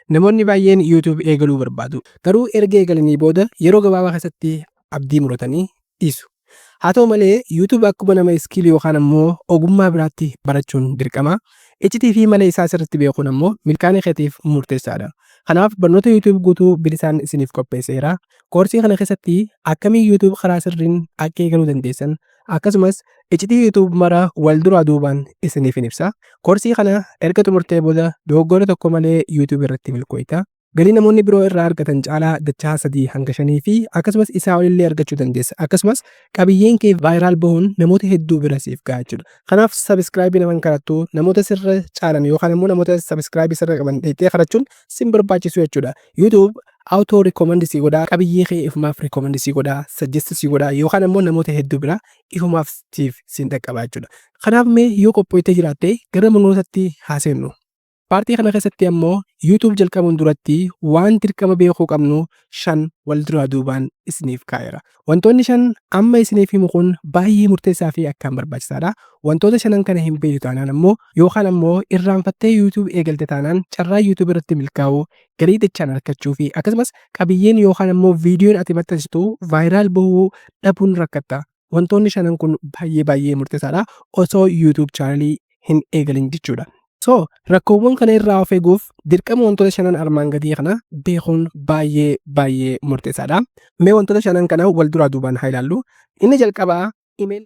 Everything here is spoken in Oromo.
Namoonni baay'een YouTube eegaluu barbaadu. Garuu erga eegalanii booda yeroo gabaabaa keessatti abdii muratanii dhiisu. Haa ta'u malee, YouTube akkuma nama skill yookaan ammoo ogummaa biraatti barachuun dirqama. Iccitii fi mala isaa sirriitti beekuun ammoo milkaa'ina keetiif murteessaadha. Kanaaf barnoota YouTube guutuu bilisaan isiniif qopheesseera. Koorsii kana keessatti akkamiin YouTube karaa sirriin akka eegaluu dandeessan, akkasumas iccitii YouTube mara wal duraa duubaan isiniif hin ibsa. Koorsii kana erga xumurtee booda dogoggora tokko malee YouTube irratti milkooyta. Galii namoonni biroo irraa argatan caalaa dachaa 3 hanga 5 fi akkasumas isaa olillee argachuu dandeessa. Akkasumas qabiyyeen kee viral bahuun namoota hedduu bira siif gahaa jechuudha. Kanaaf subscribe naman kadhattu, namoota sirra caalan yookaan immoo namoota subscribe sirra qaban dheettee kadhachuun sin barbaachisu jechuudha. YouTube auto recommend si godhaa, qabiyyee kee ifumaaf recommend si godhaa, suggest si godhaa yookaan immoo namoota hedduu bira ifumaaf siif sin dhaqqabaa jechuudha. Kanaaf mee yoo qophooftee jiraatte gara barnootatti haa seennu. Paartii kana keessatti ammoo YouTube jalqabuun duratti waan dirqama beekuu qabnu shan wal duraa duubaan isiniif kaa'eera. Wantoonni shan amma isiniif himu kun baay'ee murteessaa fi akkaan barbaachisaadha. Wantoota shanan kana hin beektu taanaan ammoo, yookaan ammoo irraanfattee YouTube eegalte taanaan, carraa YouTube irratti milkaa'uu, galii dachaan argachuu fi akkasumas qabiyyeen yookaan ammoo viidiyoon ati maxxansitu viral bahuu dhabuun rakkatta. Wantoonni shanan kun baay'ee baay'ee murteessaadha osoo YouTube channelii hin eegalin jechuudha. So rakkoowwan kana irraa of eeguuf dirqama wantoota shanan armaan gadii kana beekuun baay'ee baay'ee murteessaadha. Mee wantoota shanan kana wal duraa duubaan haa ilaallu. Inni jalqabaa email